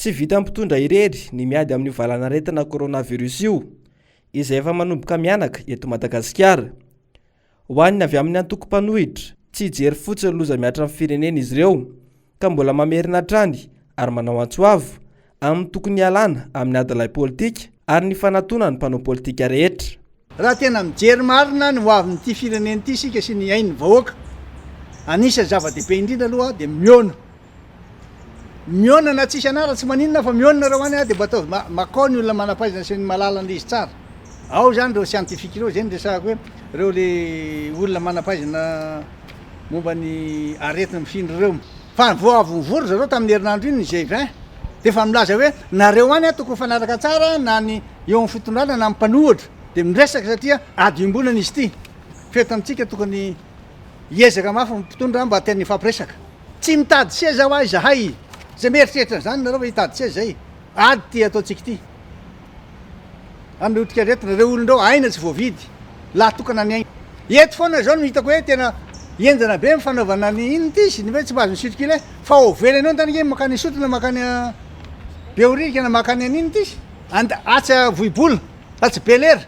Tsy vitan'ny mpitondra irery ny miady amin'io valanaretina coronavirus io, izay efa manomboka mihanaka eto Madagasikara. Ho an'ny avy amin'ny antoko mpanohitra, tsy hijery fotsiny loza mihatra amin'ny firenena izy ireo, ka mbola mamerina hatrany ary manao antso avo amin'ny tokony hialana amin'ny adilahy politika ary ny fanatonan'ny mpanao politika rehetra. Raha tena mijery marina ny hoavin'ity firenena ity isika sy ny ain'ny vahoaka, anisan'ny zava-dehibe indrindra aloha dia mihaona. Mihaona na tsisy anara tsy maninona fa mihaona nareo any dia mba ataovy makao ny olona manam-pahaizana sy ny mahalala an'ilay izy tsara. Ao izany ireo scientifique ireo, izay no resahako hoe ireo le olona manam-pahaizana momba ny aretina mifindra ireo. Fa vao avy nivory zareo tamin'ny herinandro iny ny G20 dia efa milaza hoe nareo any tokony mifanaraka tsara na ny eo amin'ny fitondrana na ny mpanohitra dia miresaka satria ady iombonana izy ity. Fa eto amintsika tokony hiezaka mafy ny mpitondra mba tena hifampiresaka. Tsy mitady seza hoa izahay. Izay mieritreritra an'izany nareo fa hitady seza izay. Ady ity ataontsika ity. Amin'ny otrikaretina, ireo olona ireo aina tsy voavidy, lahy tokana ny aina. Eto foana izao no hitako hoe tena henjana be ny fanaovana ny inona ity izy, ny hoe tsy mahazo mi-circuler, fa ao ivelany eo tany ange mankany Isotry na mankany Behoririka na mankany an'inona ity izy, and atsy Vohibola, atsy Belera,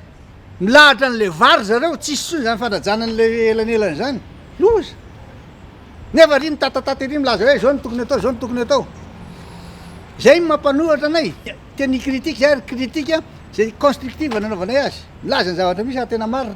milahatra an'ilay vary zareo, tsisy intsony izany fanajana an'ilay elanelana izany, loza! Nefa ery mitatatata ery milaza hoe izao no tokony atao, izao no tokony atao. Izay no mampanohatra anay. Teny critique zay ary critique zay constructive nanaovanay azy. Milaza ny zavatra misy ary tena marina.